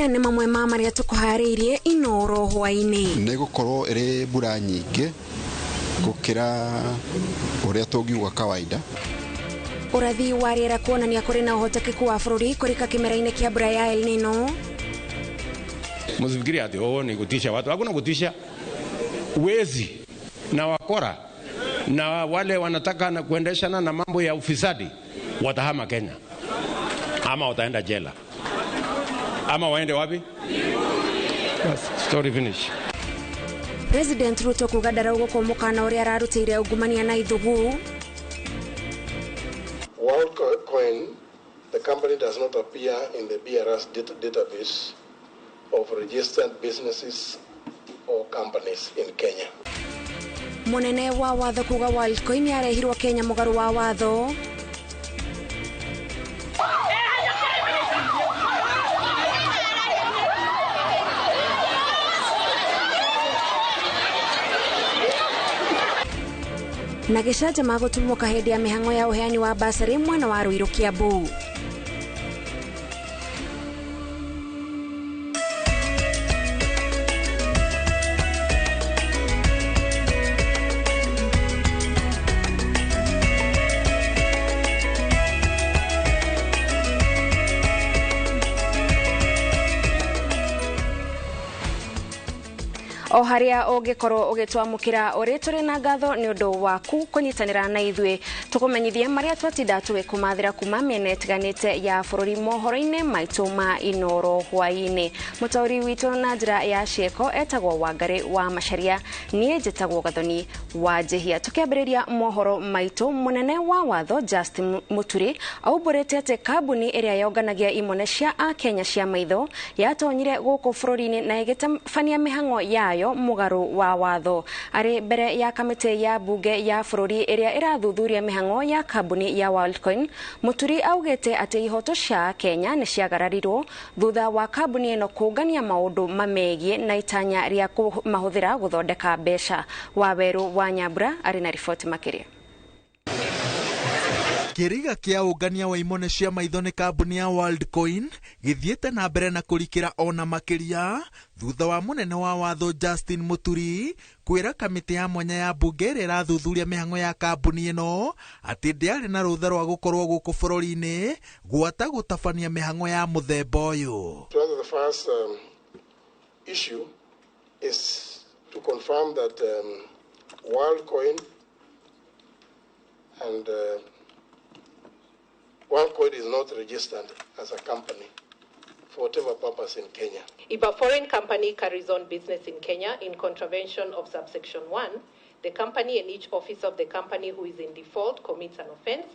Maya nĩ mamwe ma marĩa tũkũharĩirie Inoro hwaĩ-inĩ. Nĩ gũkorwo ĩrĩ mbura nyingĩ gũkĩra ũrĩa tũngiuga kawaida. Ũrathi wa rĩera kuonania kũrĩ na ũhotekeku wa bũrũri kũrika kĩmera-inĩ kĩa mbura ya El Nino. Msifikiri ati oh ni kutisha watu. Hakuna kutisha. Wezi na wakora na wale wanataka na kuendeshana na mambo ya ufisadi watahama Kenya ama wataenda jela ama waende wapi? Story finish. President Ruto kuga ndaraugũkwo mũkana ũrĩa ararutĩire ungumania na ithugu. WorldCoin, the company does not appear in the BRS database of registered businesses or companies in Kenya. Munene wa watho kuga WorldCoin yarehirwo Kenya mũgarũ wa watho. Na gĩcanjama gũtumũka hĩndĩ ya mĩhang'o ya ũheani wa basarĩ mwena wa Ruiru Kiambu. O haria ũngĩkorwo ũgĩtwamũkĩra ũrĩ tũrĩ na ngatho nĩ ũndũ waku kũnyitanĩra na ithuĩ tũkũmenyithia marĩa twatinda tũgĩkũmathĩra kuma mĩena ĩtiganĩte ya bũrũri mohoro-inĩ maitũ ma Inoro hwaĩ-inĩ. Mũtaũri witũ na njĩra ya ciĩko etagwo Wangari wa Macharia, niĩ njĩtagwo Gathoni wa Njihia. Tũkĩambĩrĩria mohoro maitũ, mũnene wa watho Justin Muturi aumbũrĩte atĩ kambuni ĩrĩa yonganagia imone cia Akenya cia maitho yatonyire gũkũ bũrũri-inĩ na ĩgĩtabania mĩhang'o yayo mũgarũ wa watho. Arĩ mbere ya kamĩtĩ ya bunge ya bũrũri ĩrĩa ĩrathuthuria mĩhang'o ya kambuni ya WorldCoin, Muturi augĩte atĩ ihoto cia Kenya nĩ ciagararirwo thutha wa kambuni ĩno kũngania maũndũ mamegiĩ na itanya rĩa kũmahũthĩra gũthondeka mbeca. Wawerũ wa Nyambura arĩ na riboti makĩria. Kĩriga kĩa ũngania wa imone cia maitho nĩ kambuni ya WorldCoin gĩthiĩte na mbere na kũrikĩra ona makĩria thutha wa mũnene wa watho Justin Muturi kwĩra kamĩtĩ ya mwanya ya bunge ĩrĩa ĩrathuthuria mĩhang'o ya kambuni ĩno atĩ ndĩarĩ na rũtha rwa gũkorwo gũkũ bũrũri-inĩ gwata gũtabania mĩhang'o ya mũthemba ũyũ. The first issue is to confirm that WorldCoin and WorldCoin is not registered as a company for whatever purpose in Kenya. If a foreign company carries on business in Kenya in contravention of subsection 1, the company and each officer of the company who is in default commits an offense,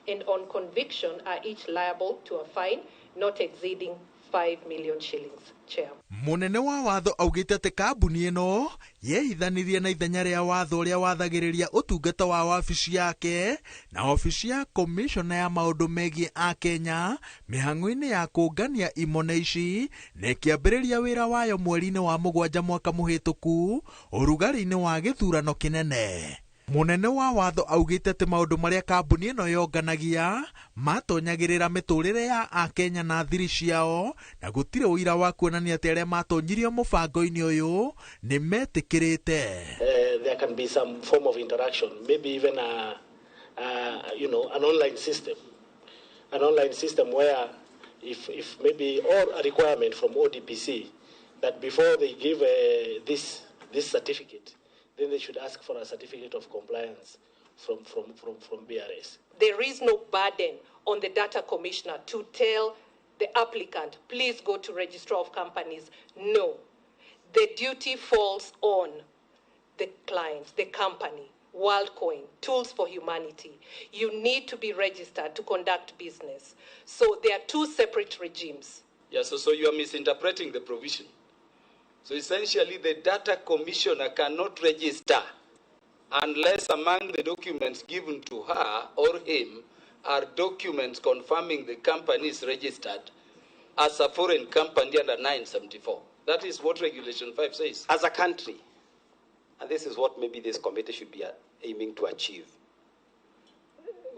and on conviction are each liable to a fine not exceeding 5 million shillings. Chair. Munene wa watho augĩte atĩ kambuni ĩno yehithanirie na ithenya rĩa watho ũrĩa wathagĩrĩria ũtungata wa wabici yake na wabici ya komishona ya maũndũ megiĩ a Kenya mĩhang'o-inĩ ya kũngania imone ici na ĩkĩambĩrĩria wĩra wayo mweri-inĩ wa mũgwanja mwaka mũhĩtũku ũrugarĩ-inĩ wa gĩthurano kĩnene. Mũnene wa watho augĩte atĩ maũndũ marĩa kambuni ĩno yonganagia matonyagĩrĩra mĩtũrĩre ya Akenya na thiri ciao na gũtirĩ ũira wa kuonania atĩ arĩa matonyirio mũbango-inĩ ũyũ nĩ metĩkĩrĩte. There can be some form of interaction, maybe even a you know, an online system where if maybe or a requirement from ODPC that before they give this certificate, then they should ask for a certificate of compliance from BRS. There is no burden on the data commissioner to tell the applicant, please go to Registrar of Companies. No. The duty falls on the client, the company, WorldCoin, Tools for Humanity. You need to be registered to conduct business. So there are two separate regimes. Yeah, so you are misinterpreting the provision. So essentially, the data commissioner cannot register unless among the documents given to her or him are documents confirming the company is registered as a foreign company under 974. That is what Regulation 5 says. As a country, and this is what maybe this committee should be aiming to achieve,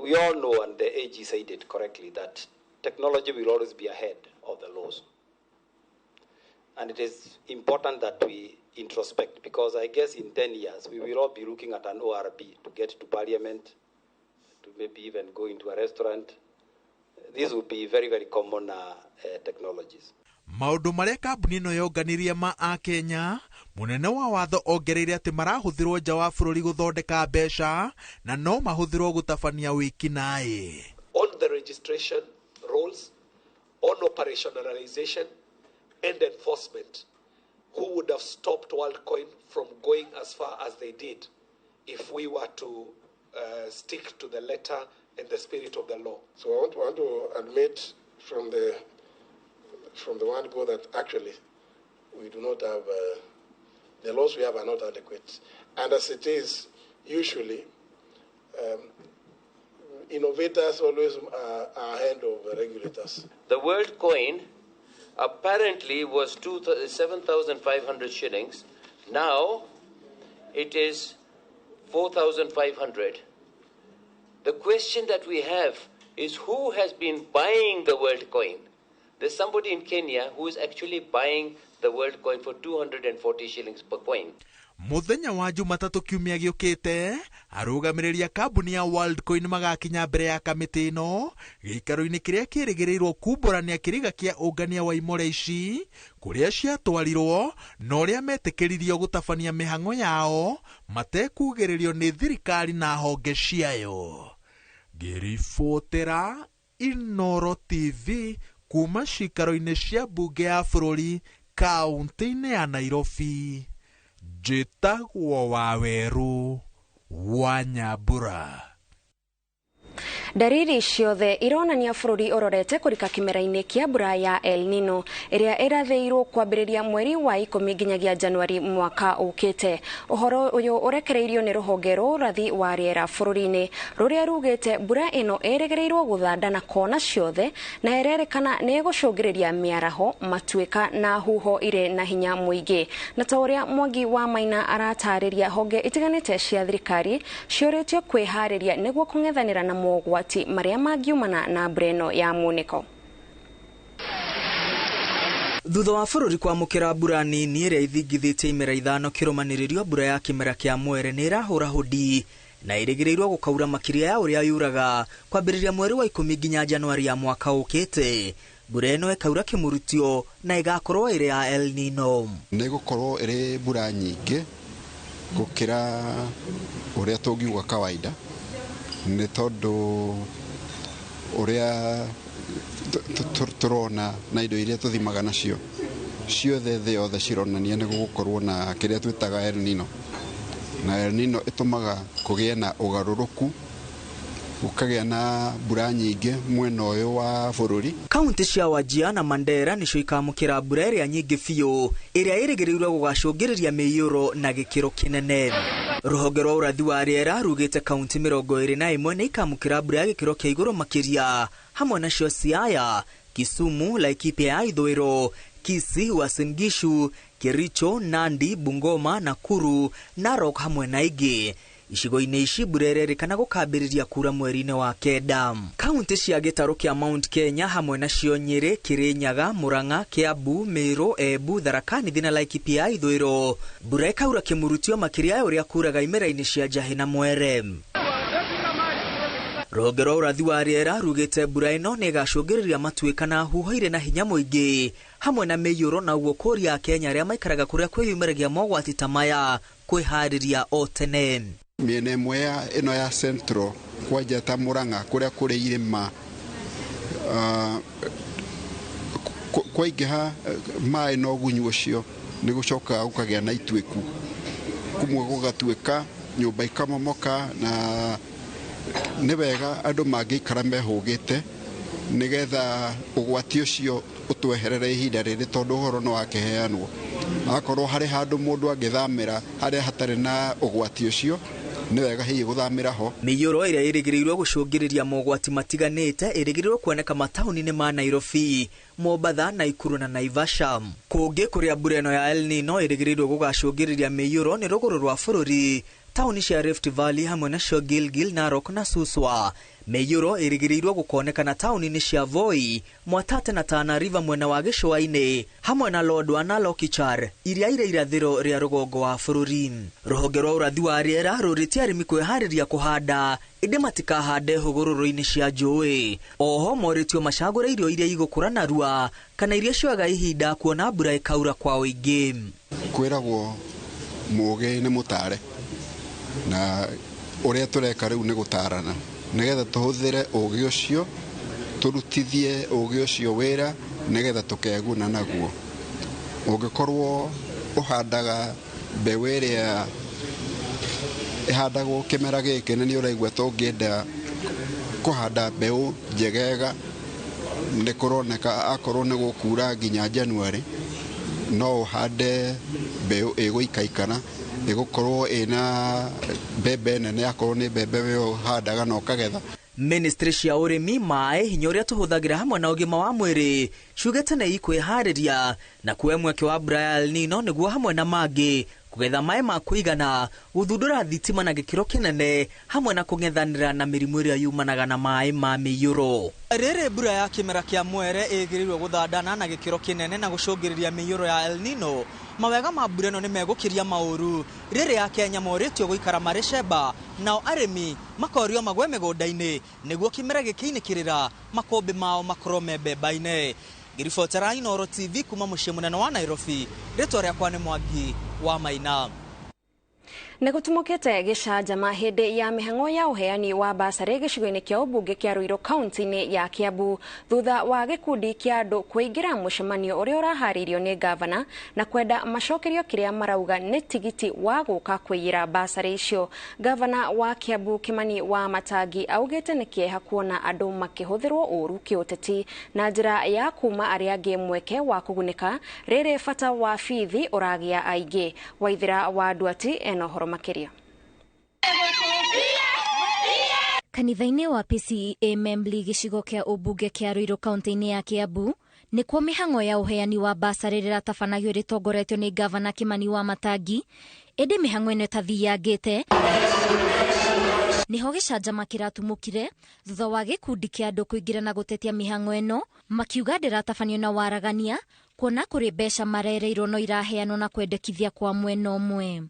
we all know, and the AG said it correctly, that technology will always be ahead of the laws. And it is important that we introspect, because I guess in 10 years we will all be looking at an ORB to get to parliament, to maybe even go into a restaurant. These will be very, very common technologies. Maũndũ marĩa kambuni ĩno yonganirie ma akenya, mũnene wa watho ongereire atĩ marahũthĩrwo nja wa bũrũri gũthondeka mbeca na no mahũthĩrwo gũtabania wĩkinaĩ. On the registration rules, on operationalization and enforcement, who would have stopped WorldCoin from going as far as they did if we were to stick to the letter and the spirit of the law? So I want to admit from the one go that actually we do not have, the laws we have are not adequate. And as it is, usually, innovators always are ahead of regulators. The WorldCoin apparently was 7,500 shillings. Now it is 4,500. The question that we have is, who has been buying the WorldCoin? There's somebody in Kenya who is actually buying the WorldCoin for 240 shillings per coin. Muthenya wa Jumatatũ kiumia gĩũkĩte, arũgamĩrĩri a kambuni ya WorldCoin magakinya mbere ya kamĩtĩ ĩno gĩikaro-inĩ kĩrĩa kĩrĩgĩrĩirwo kumbũrania kĩriga kĩa ũngania wa imore ici kũrĩa ciatwarirwo na ũrĩa metĩkĩririo gũtabania mĩhang'o yao matekugĩrĩrio nĩ thirikari na honge ciayo. Ngĩribotera Inooro TV kuma cikaro-inĩ cia mbunge ya bũrũri kaũntĩ-inĩ ya Nairobi, njĩtagwo Wawerũ wa Nyambura. Ndariri ciothe ironania bũrũri ũrorete kũrika kĩmera-inĩ kĩa mbura ya El Nino ĩrĩa ĩrathĩirwo kwambĩrĩria mweri wa 10 nginyagia Januari mwaka ũkĩte. Ũhoro ũyũ ũrekereirio nĩ rũhonge rwa ũrathi wa rĩera bũrũri-inĩ rũrĩa rugĩte mbura ĩno ĩrĩgĩrĩirwo gũthanda na kona ciothe na ĩrerĩkana nĩ ĩgũcũngĩrĩria mĩaraho, matuĩka na huho irĩ na hinya mũingĩ. Na ta ũrĩa Mwangi wa Maina aratarĩria, honge itiganĩte cia thirikari ciũrĩtio kwĩharĩria nĩguo kũng'ethanĩra na mogwati marĩa mangiumana na mbura ĩno ya munĩko. Thutha wa bũrũri kwamũkĩra mbura nini ĩrĩa ithingithĩtie imera ithano kĩrũmanĩrĩrio, mbura ya kĩmera kĩa mwere nĩ ĩrahũra hũdi na ĩrĩgĩrĩirwo gũkaura makĩria ya ũrĩa yuraga kwambĩrĩria mweri wa 10 nginya Januari ya mwaka ũkĩte. Mbura ĩno ĩkaura kĩmurutio na ĩgakorwo ĩrĩ ya El Nino. Nĩ ĩgũkorwo ĩrĩ mbura nyingĩ gũkĩra ũrĩa tũngiuga kawaida, nĩ tondũ ũrĩa tũrona na indo iria tũthimaga nacio ciothe thĩ yothe cironania nĩ gũgũkorwo na kĩrĩa twĩtaga El Nino, na El Nino ĩtũmaga kũgĩe na ũgarũrũku, gũkagĩa na mbura nyingĩ mwena ũyũ wa bũrũri. Kaunti cia Wajir na Mandera nĩcio ikamũkĩra mbura ĩrĩa nyingĩ biũ ĩrĩa ĩrĩgĩrĩirwo gũgacũngĩrĩria mĩiyũro na gĩkĩro kĩnene. Rũhonge rwa ũrathi wa rĩera rugĩte kaunti 21 nĩ ikamũkĩra mbura ya gĩkĩro kĩa igũrũ makĩria, hamwe nacio Siaya, Kisumu, Laikipia ya Ithũĩro, Kisii, Uasin Gishu, Kericho, Nandi, Bungoma, Nakuru, Narok hamwe na ingĩ. Icigo-inĩ ici mbura ĩrerĩkana gũkambĩrĩria kura mweri-inĩ wa 9. Kaunti cia gĩtarũ kĩa Mount Kenya hamwe nacio Nyĩrĩ, Kĩrĩnyaga, Murang'a, Kiambu, Meru, Embu, Tharaka Nithi na Laikipia ya Ithũĩro, mbura ĩkaura kĩmurutio makĩria ya ũrĩa kuraga imera-inĩ cia njahĩ na mwere. Rũhonge rwa ũrathi wa rĩera rugĩte mbura ĩno nĩ ĩgacũngĩrĩria matuĩka na huho irĩ na hinya mũingĩ hamwe na mĩiyũro, na ũguo kũria Akenya arĩa maikaraga kũrĩa kwĩyumĩragia mogwati ta maya kwĩharĩria o tene. Mĩena ĩmwe ya ĩno ya Central kwanja ta Murang'a kũrĩa kũrĩ irĩma, kwaingĩha maĩ na ũgunyu ũcio nĩ gũcokaga gũkagĩa na ituĩku, kũmwe gũgatuĩka nyũmba ikamomoka, na nĩ wega andũ mangĩikara mehũgĩte nĩgetha ũgwati ũcio ũtweherere ihinda rĩrĩ, tondũ ũhoro no wakĩheanwo. Akorwo harĩ handũ mũndũ angĩthamĩra harĩa hatarĩ na ũgwati ũcio, nĩ wega hihi gũthamĩra ho. Mĩiyũro ĩrĩa ĩrĩgĩrĩirwo gũcũngĩrĩria mogwati matiganĩte ĩrĩgĩrĩirwo kuoneka mataũni-inĩ ma Nairobi, Mombatha, Naikuru na Naivasha. Kũngĩ kũrĩa mbura ĩno ya El Nino ĩrĩgĩrĩirwo gũgacũngĩrĩria mĩiyũro nĩ rũgũrũ rwa bũrũri Taũni cia Rift Valley hamwe nacio Gilgil, Narok na Suswa. Mĩiyũro ĩrĩgĩrĩirwo gũkonekana taũni-inĩ cia Voi, Mwatate na Tana River mwena wa gĩcũa-inĩ hamwe na Lodwar na Lokichar iria irĩ irathĩro rĩa rũgongo wa bũrũri. Rũhonge rwa ũrathi wa rĩera rũrĩtie arĩmi kwĩharĩria kũhanda ĩndĩ matikahande hũgũrũrũ-inĩ cia njũĩ. Oho morĩtio macagũre irio iria igũkũra narua kana iria cioyaga ihinda kuona mbura ĩkaura kwa ũingĩ. Kwĩragwo mũũgĩ nĩ mũtare, na ũrĩa tũreka rĩu nĩ gũtarana nĩgetha tũhũthĩre ũũgĩ ũcio, tũrutithie ũũgĩ ũcio wĩra nĩgetha tũkeguna naguo. Ũngĩkorwo ũhandaga mbeũ ĩrĩa ĩhandagwo kĩmera gĩkĩ na nĩ ũraigua tũngĩenda kũhanda mbeũ njegega, nĩ kũroneka akorwo nĩ gũkura nginya January, no ũhande mbeũ ĩgũikaikana, ĩgũkorwo ĩna mbembe nene akorwo nĩ mbembe we ũhandaga na ũkagetha. Ministry cia ũrĩmi, maĩ, hinya ũrĩa tũhũthagĩra hamwe na ũgima wa mwĩrĩ ciugĩte nĩ ikwĩharĩria na kuoya mweke wa mbura ya El Nino nĩguo hamwe na mangĩ kũgetha maĩ ma kũigana, gũthundũra thitima na gĩkĩro kĩnene hamwe na kũng'ethanĩra na mĩrimũ ĩrĩa yumanaga na maĩ ma mĩiyũro. Rĩrĩ mbura ya kĩmera kĩa mwere ĩgĩrĩirwo gũthandana na gĩkĩro kĩnene na gũcũngĩrĩria mĩiyũro ya El Nino. Mawega ma mbura ĩno nĩ megũkĩria maũru. Rĩrĩ Akenya morĩtio gũikara marĩ cemba, nao arĩmi makorio magwe mĩgũnda-inĩ nĩguo kĩmera gĩkĩinĩkĩrĩra makũmbĩ mao makorwo me mbemba-inĩ. Ngĩribotera Inooro TV kuma mũciĩ mũnene wa Nairobi, rĩtwa rĩakwa nĩ Mwangi wa Maina. Nĩ gũtumũkĩte gĩcanjama hĩndĩ ya mĩhang'o ya ũheani wa basarĩ gĩcigo-inĩ kĩa ũmbunge kĩa Ruiru kaunti-inĩ ya Kiambu thutha wa gĩkundi kĩa andũ kũingĩra mũcemanio ũrĩa ũraharĩirio nĩ gavana na kwenda macokerio kĩrĩa marauga nĩ tigiti wa gũka kũiyĩra basarĩ icio. Gavana wa Kiambu Kimani wa Matangi augĩte nĩ kĩeha kuona andũ makĩhũthĩrwo ũru kĩũteti na njĩra ya kuma arĩa angĩ mweke wa kũgunĩka rĩrĩ bata wa bithi ũragĩa aingĩ. Waithĩra wa Nduati ena ũhoro makĩria. Kanitha-inĩ wa PCEA Membli gĩcigo kĩa ũmbunge kĩa Ruiru kaunti-inĩ ya Kiambu nĩkuo mĩhang'o ya ũheani wa basarĩ rĩratabanagio rĩtongoretio nĩ gavana Kimani wa Matangi, ĩndĩ mĩhang'o ĩno ĩtathiangĩte nĩho gĩcanjama kĩratumũkire thutha wa gĩkundi kĩa andũ kũingĩra na gũtetia mĩhang'o ĩno makiuga ndĩratabanio na waragania kuona kũrĩ mbeca marereirwo no iraheanwo na kwendekithia kwa mwena ũmwe.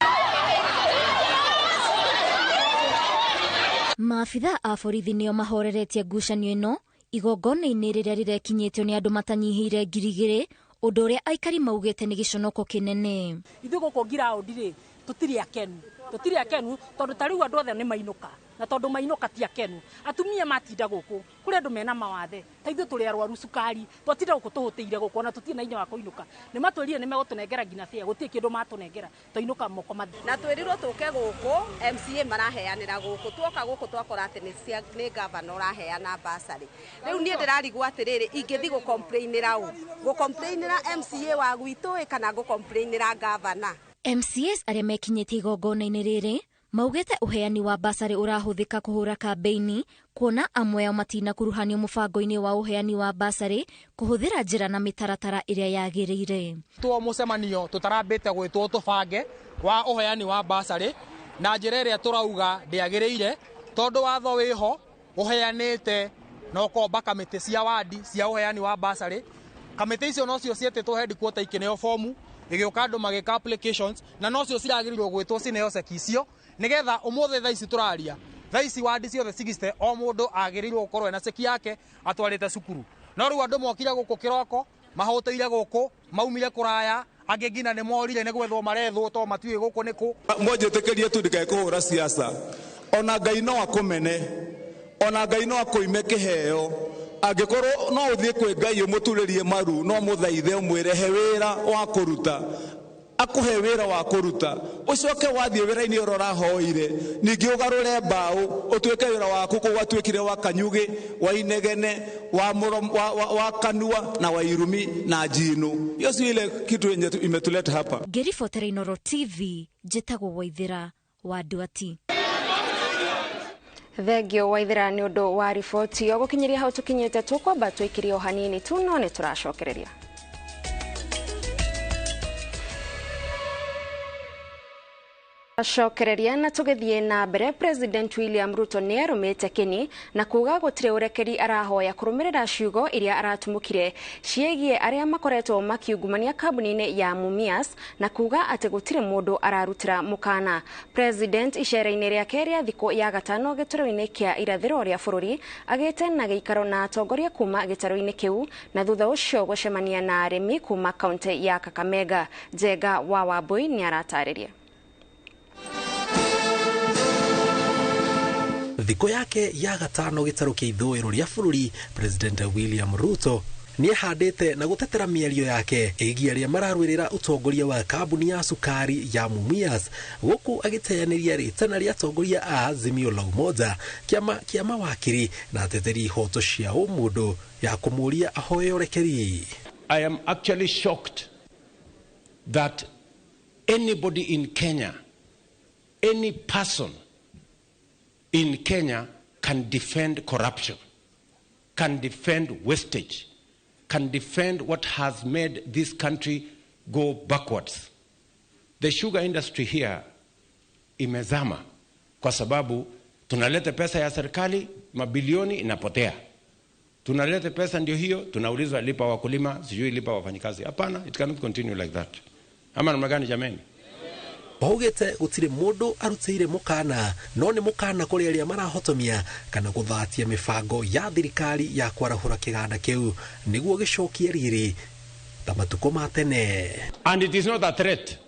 Maabitha a borithi nĩo mahoreretie ngucanio ĩno igongona-inĩ rĩrĩa rĩrekinyĩtio nĩ andũ matanyihĩire 2,000, ũndũ ũrĩa aikari maugĩte nĩ gĩconoko kĩnene. Ithuĩ gũkũ ngiraũndi rĩ tũtirĩ akenu, tũtirĩ akenu tondũ ta rĩu andũ othe nĩ mainũka, na tondũ mainũka ti akenu. Atumia matinda gũkũ, kũrĩ andũ mena mawathe, ta ithuĩ tũrĩ arwaru cukari, twatinda gũkũ tũhũtĩire gũkũ ona tũtirĩ na hinya wa kũinũka. Nĩ matwĩrire nĩ megũtũnengera nginya bĩa, gũtirĩ kĩndũ matũnengera, twainũka moko matheri. Na twĩrirwo tũke gũkũ, MCA maraheanĩra gũkũ, tuoka gũkũ twakora atĩ nĩ gavana ũraheana basarĩ. Rĩu niĩ ndĩrarigwo atĩrĩrĩ, ingĩthiĩ gũcomplainĩra ũ? Gũcomplainĩra MCA wa gwitũ ĩ kana gũcomplainĩra gavana? MCAs arĩa mekinyĩtie igongona-inĩ rĩrĩ maugĩte ũheani wa basarĩ ũrahũthĩka kũhũra kambĩini kuona amwe ao matinakuruhanio mũbango-inĩ wa ũheani wa basarĩ kũhũthĩra njĩra na mĩtaratara ĩrĩa yagĩrĩire. Tuo mũcemanio tũtarambĩte gwĩtwo tũbange wa ũheani wa basarĩ na njĩra ĩrĩa tũrauga ndĩagĩrĩire tondũ watho wĩho ũheanĩte na ũkomba kamĩtĩ cia wadi cia ũheani wa basarĩ. Kamĩtĩ icio nocio cietĩtwo headquarter ikĩneo fomu igĩũka andũ magĩka applications na nocio ciragĩrĩirwo gwĩtwo cineo ceki icio nĩgetha ũmũthĩ thaa ici tũraria thaa ici wadi ciothe 60 o mũndũ agĩrĩirwo gũkorwo ena ceki yake atwarĩte cukuru. No rĩu andũ mokire gũkũ kĩroko mahũtĩire gũkũ maumire kũraya angĩ nginya nĩ morire nĩ gwethwo marethwo to matiũĩ gũkũ nĩ kũ. Mwanjĩtĩkĩrie tu ndikae kũhũra siasa, ona Ngai no akũmene, ona Ngai no akũime kĩheo. Angĩkorwo no ũthiĩ kwĩ Ngai ũmũturĩrie maru no mũthaithe ũmwĩre he wĩra wa kũruta, akũhe wĩra wa kũruta, ũcoke wathiĩ wĩra-inĩ ũrĩa ũrahoire ningĩ ũgarũre mbaũ ũtuĩke wĩra waku kũu watuĩkire wa kanyugĩ, wa inegene, wa mũromo, wa kanua na wa irumi na njino. Hiyo si ile kitu yenye imetuleta hapa. Ngĩribotera Inooro TV njĩtagwo Waithĩra wa Nduati. Thengio Waithĩra nĩ ũndũ wa riboti ĩyo. Gũkinyĩria hau tũkinyĩte tũkwamba tũikirie o hanini tu no nĩ tũracokereria. Acokereria na tũgĩthiĩ na mbere, President William Ruto nĩ arũmĩte kĩni na kuga gũtirĩ ũrekeri arahoya kũrũmĩrĩra ciugo iria aratumũkire ciĩgiĩ arĩa makoretwo makiungumania kambuni-inĩ ya Mumias na kuga atĩ gũtirĩ mũndũ ararutĩra mũkana. President icera-inĩ rĩake rĩa thikũ ya gatano gĩtarũ-inĩ kĩa irathĩro rĩa bũrũri agĩte na gĩikaro na atongoria kuma gĩtarũ-inĩ kĩu na thutha ũcio gũcemania na arĩmi kuma kaunti ya Kakamega. Njenga wa Wambui nĩ aratarĩria. Thikũ yake ya gatano gĩtarũ kĩa ithũĩro rĩa bũrũri, President William Ruto nĩehandĩte na gũtetera mĩario yake ĩgiĩ arĩa mararũĩrĩra ũtongoria wa kambuni ya cukari ya Mumias, gũkũ agĩteanĩria rĩtana rĩa atongoria a Azimio la Umoja, kĩama kĩa mawakiri na ateteri ihoto cia ũmũndũ ya kũmũria ahoe ũrekeri. I am actually shocked that anybody in Kenya, any person in Kenya can defend corruption, can defend wastage, can defend what has made this country go backwards. The sugar industry here imezama kwa sababu tunaleta pesa ya serikali mabilioni inapotea. Tunaleta pesa ndio hiyo, tunaulizwa lipa wakulima, sijui lipa wafanyikazi. Hapana, it cannot continue like that. Ama namna gani jameni? Augĩte gũtirĩ mũndũ arutĩire mũkana no nĩ mũkana kũrĩ arĩa marahotomia kana gũthatia mĩbango ya thirikari ya kwarahũra kĩganda kĩu nĩguo gĩcokie riri ta matukũ ma tene. And it is not a threat.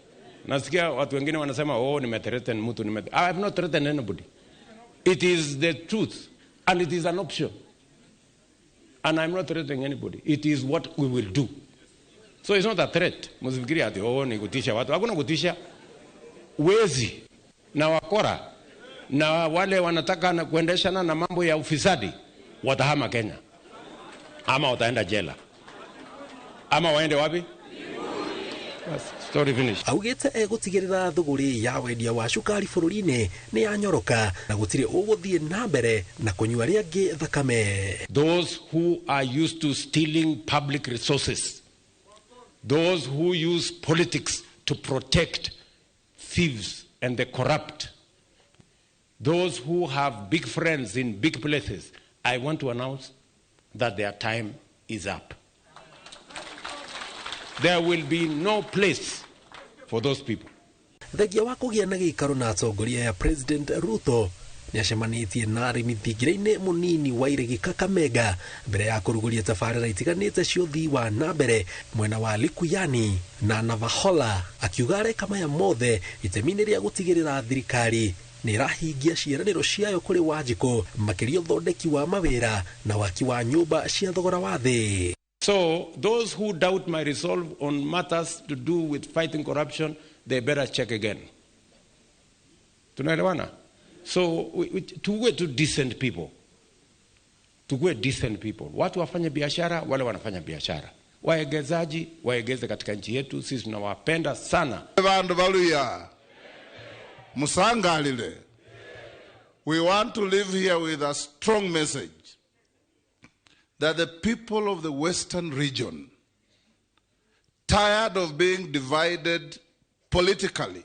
Nasikia watu wengine wanasema oh, nimethreaten mtu, I have not threatened anybody. It is the truth and it is an option. And I'm not threatening anybody. It is what we will do. So it's not a threat. Msifikirie ati oh, ni kutisha watu. Hakuna kutisha. Wezi na wakora na wale wanataka na kuendeshana na mambo ya ufisadi watahama Kenya, ama wataenda jela, ama waende wapi? Story finish. Augĩte egũtigĩrĩra thũgũrĩ ya wendia wa cukari bũrũri-inĩ nĩ yanyoroka na gũtirĩ ũgũthiĩ na mbere na kũnyua arĩa angĩ thakame. Those who are used to stealing public resources, those who use politics to protect thieves and the corrupt, those who have big friends in big places, I want to announce that their time is up. There will be no place for those people. Thengia wa kũgĩa na gĩikaro na atongoria ya President Ruto nĩacemanĩtie na arĩmi thingira-inĩ mũnini wa iregi Kakamega mbere ya kũrugũria tabarĩra itiganĩte cia ũthii wa na mbere mwena wa Likuyani na Navahola, akiuga areka maya mothe itemi-inĩ rĩa gũtigĩrĩra thirikari nĩ ĩrahingia ciĩranĩro ciayo kũrĩ Wanjikũ, makĩria ũthondeki wa mawĩra na waki wa nyũmba cia thogora wa thĩ. So those who doubt my resolve on matters to do with fighting corruption, they better check again. Tunaelewana? So tuwe tu decent people. Tuwe decent people. Watu wafanye biashara, wale wanafanya biashara. Waegezaji, waegeze katika nchi yetu, sisi tunawapenda sana. Bandu baluya. Musangalile. We want to live here with a strong message that the people of the Western region, tired of being divided politically,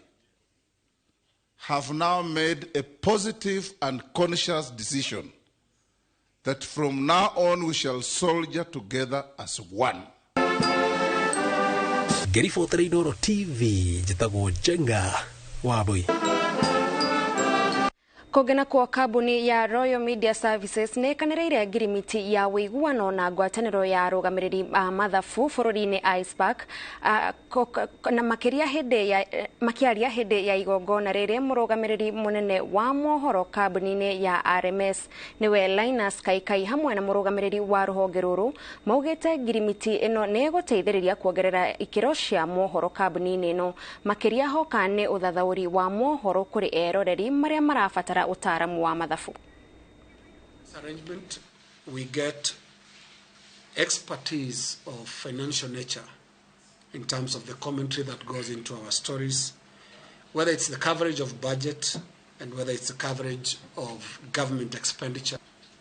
have now made a positive and conscious decision that from now on we shall soldier together as one. Ngĩribotera Inooro TV, njĩtagwo Njenga Wambui. Kũngĩ nakuo kambuni ya Royal Media Services nĩ ĩkanĩrĩire ngirimiti ya ũiguano na ngwatanĩro ya arũgamĩrĩri a mathabu bũrũri-inĩ ICPAK, na makĩria hĩndĩ ya makĩaria hĩndĩ ya igongona rĩrĩ mũrũgamĩrĩri mũnene wa mohoro kambuni-inĩ ya RMS nĩwe Linus Kaikai hamwe na mũrũgamĩrĩri wa rũhonge rũrũ maugĩte ngirimiti ĩno nĩ ĩgũteithĩrĩria kuongerera ikĩro cia mohoro kambuni-inĩ ĩno, makĩria hoka nĩ ũthathaũri wa mohoro kũrĩ eroreri marĩa marabatara utaalamu wa mathabu. This arrangement, we get expertise of financial nature in terms of the commentary that goes into our stories, whether it's the coverage of budget and whether it's the coverage of government expenditure.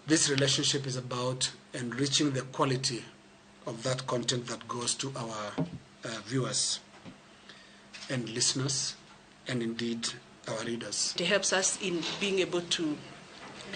This relationship is about enriching the quality of that content that goes to our viewers and listeners, and indeed our readers. It helps us in being able to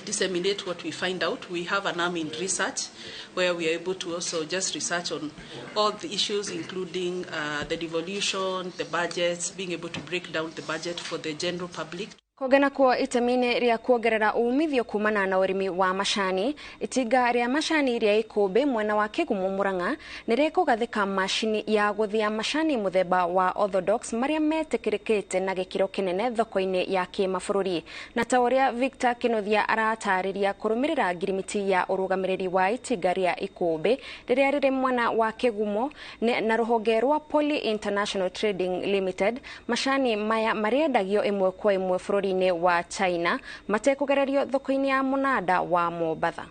disseminate what we find out. We have an arm in research where we are able to also just research on all the issues, including the devolution, the budgets, being able to break down the budget for the general public. Kũngana kuo itemi-inĩ rĩa kuongerera umithio kumana na ũrĩmi wa macani, itinga rĩa macani rĩa Ikũmbĩ mwena wa Kĩgumo Murang'a nĩ rĩkũgathĩka macini ya gũthĩa macani mũthemba wa Orthodox marĩa metĩkĩrĩkĩte na gĩkĩro kĩnene thoko-inĩ ya kĩmabũrũri. Na ta ũrĩa Victor Kĩnuthia aratarĩria kũrũmĩrĩra ngirimiti ya ũrũgamĩrĩri wa itinga rĩa Ikũmbĩ rĩrĩa rĩrĩ mwena wa Kĩgumo na rũhonge rwa Poly International Trading Limited, macani maya marĩendagio ĩmwe kwa ĩmwe bũrũri wa China matekugererio thoko-inĩ ya mũnanda wa Mombatha.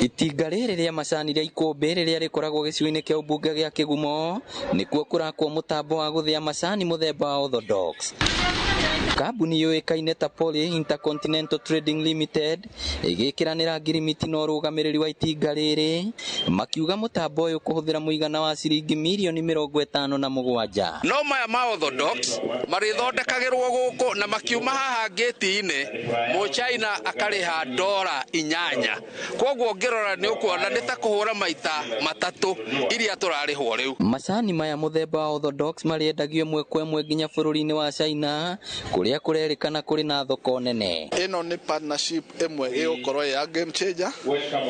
Itinga rĩrĩ rĩa macani rĩa Ikũmbĩ rĩrĩa rĩkoragwo gĩcigo-inĩ kĩa ũmbunge gĩa Kĩgumo nĩkuo kũrakwo mũtambo wa gũthĩa macani mũthemba wa Orthodox. Kambuni yũĩkaine ta Poly Intercontinental Trading Limited ĩgĩkĩranĩra ngirimiti na ũrũgamĩrĩri wa itinga rĩrĩ makiuga mũtambo ũyũ kũhũthĩra mũigana wa ciringi mirioni 57. No maya ma Orthodox marĩthondekagĩrwo gũkũ na makiuma haha ngĩti-inĩ mũchaina akarĩha $8. Kwoguo ũngĩrora nĩ ũkuona nĩ ta kũhũra maita matatũ iria tũrarĩhwo rĩu. Macani maya mũthemba wa Orthodox marĩendagio ĩmwe kwa ĩmwe nginya bũrũri-inĩ wa China kũrĩa kũrerĩkana kũrĩ na thoko nene. Ĩno nĩ partnership ĩmwe ĩgũkorwo ya game changer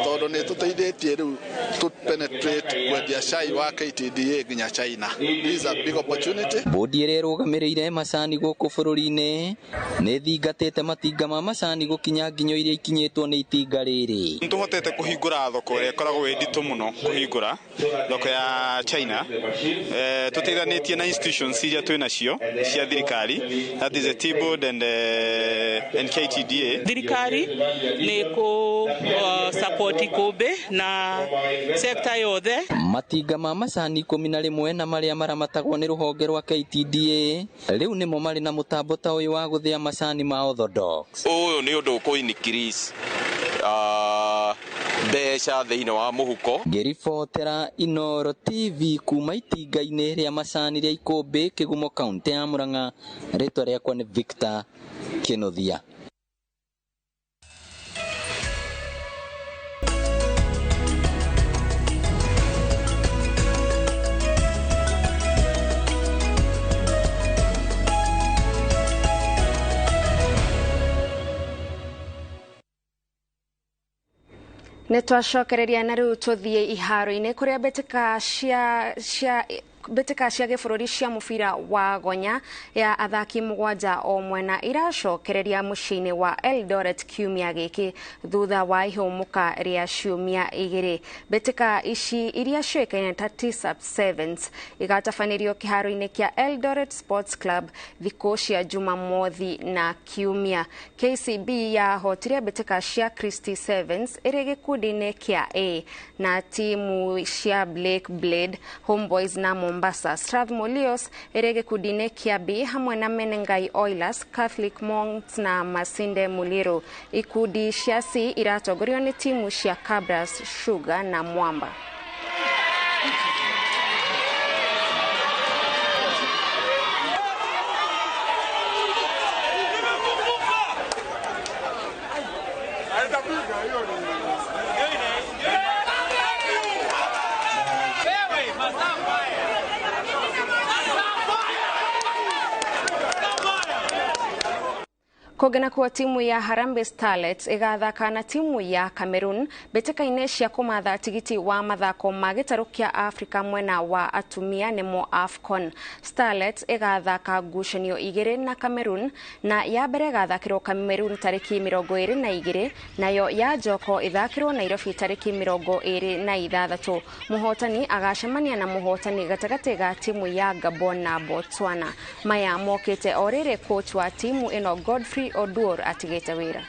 tondũ nĩ tũteithĩtie rĩu to penetrate kwendia cai wa KTDA nginya China. This is a big opportunity. Bodi ĩrĩa ĩrũgamĩrĩire macani gũkũ bũrũri-inĩ nĩ thingatĩte matinga ma macani gũkinya nginyo iria ikinyĩtwo nĩ itinga rĩrĩ. Nĩtũhotete kũhingũra thoko ĩrĩa ĩkoragwo ĩ nditũ mũno kũhingũra thoko ya China. Tũteithanĩtie na institutions iria twĩ nacio cia thirikari, that is the Tea Board and KTDA. Thirikari nĩ kũ support Ikũmbĩ na sector yothe. Matinga ma macani 11 na marĩa maramatagwo nĩ rũhonge rwa KTDA rĩu nĩmo marĩ na mũtambo ta ũyũ wa gũthĩa macani ma Orthodox. Ũyũ nĩ ũndũ ũkũ increase mbeca thĩinĩ wa mũhuko. Ngĩribotera Inooro TV kuma itinga-inĩ rĩa macani rĩa Ikũmbĩ, Kĩgumo, kaunti ya Murang'a, rĩtwa rĩakwa nĩ Victor Kĩnuthia. Nĩ twacokereria na rĩu tũthiĩ iharo-inĩ kũrĩa mbĩtĩka cia gĩbũrũri cia mũbira wa gonya ya athaki 7 o mwena iracokereria mũciĩ-inĩ wa Eldoret kiumia gĩkĩ thutha wa ihũmũka rĩa ciumia 2. Mbĩtĩka ici iria ciũĩkaine ta Tisap Sevens igatabanĩrio kĩharo-inĩ kĩa Eldoret Sports Club thikũ cia Jumamothi na kiumia. KCB yahotire mbĩtĩka cia Christie Sevens ĩrĩ gĩkundi-inĩ kĩa A na timu cia Blake Blade, Homeboys na Mombasa. Strathmore Leos ĩrĩ gĩkundi-inĩ kĩa B hamwe na Menengai Oilers, Catholic Monks na Masinde Muliro. Ikundi cia C iratongorio nĩ timu cia Kabras, Sugar na Mwamba. Kũngana kwa timu ya Harambee Starlets ĩgathaka na timu ya Cameroon mbĩtĩka-inĩ cia kũmatha tigiti wa mathako ma gĩtarũ kĩa Afrika mwena wa atumia nĩmo AFCON. Starlets ĩgathaka ngucanio 2 na Cameroon na ya mbere ĩgathakĩrwo Cameroon tarĩki 22 nayo ya njoko ĩthakĩrwo Nairobi tarĩki 26. Mũhotani agacemania na mũhotani gatagatĩ ga timu ya Gabon na Botswana. Maya mokĩte o rĩrĩ coach wa timu ĩno Godfrey Oduor atigĩte wĩra.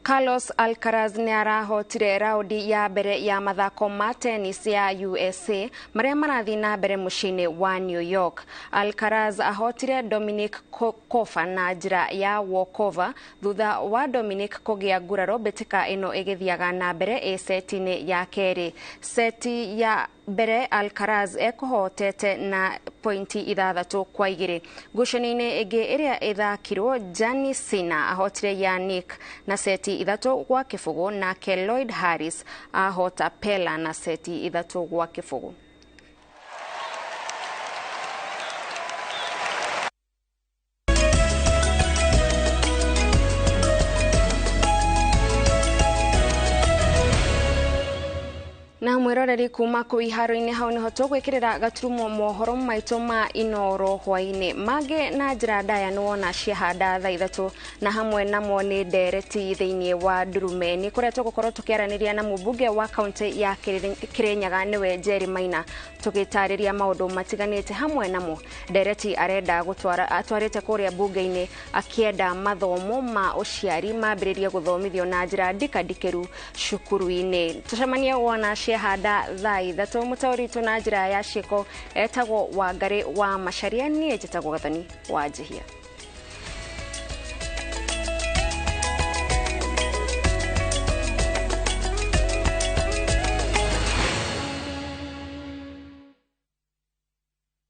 Carlos Alcaraz nĩ arahotire raundi ya mbere ya mathako ma tennis ya USA marĩa marathiĩ na mbere mũciĩ-inĩ wa New York. Alcaraz ahotire Dominic Kofa na njĩra ya walkover thutha wa Dominic kũgĩa nguraro mbĩtĩka ĩno ĩgĩthiaga na mbere ĩ seti-inĩ ya kerĩ. Seti ya mbere Alcaraz ekuhotete na pointi 6-2. Ngucanio-inĩ ĩngĩ ĩrĩa ĩthakirwo, Jannik Sinner ahotire Yannick na seti 3-0, nake Lloyd Harris ahota Pella na seti 3-0. Na mwiroreri kuma kuu iharo-inĩ hau niho tũgwĩkĩrĩra gaturumo mohoro maitũ ma Inoro hwaĩ-inĩ mangĩ na njĩra ndaya nĩ wona ciahanda thaa 3, na hamwe namo nĩ ndereti thĩinĩ wa Ndurumeni kũrĩa tũgũkorwo tũkĩaranĩria na mũmbunge wa kaunti ya Kirinyaga nĩwe Jerry Maina, tũgĩtarĩria maũndũ matiganĩte. Hamwe namo ndereti arenda gũtwara atwarĩte kũrĩa mbunge-inĩ akĩenda mathomo ma ũciari mambĩrĩrie gũthomithio na njĩra ndikandikĩru cukuru-inĩ. Tũcemanie wona ciahanda thaa 3. Mũtaũri witũ na njĩra ya ciĩko etagwo Wangari wa Macharia, niĩ njĩtagwo Gathoni wa Njihia.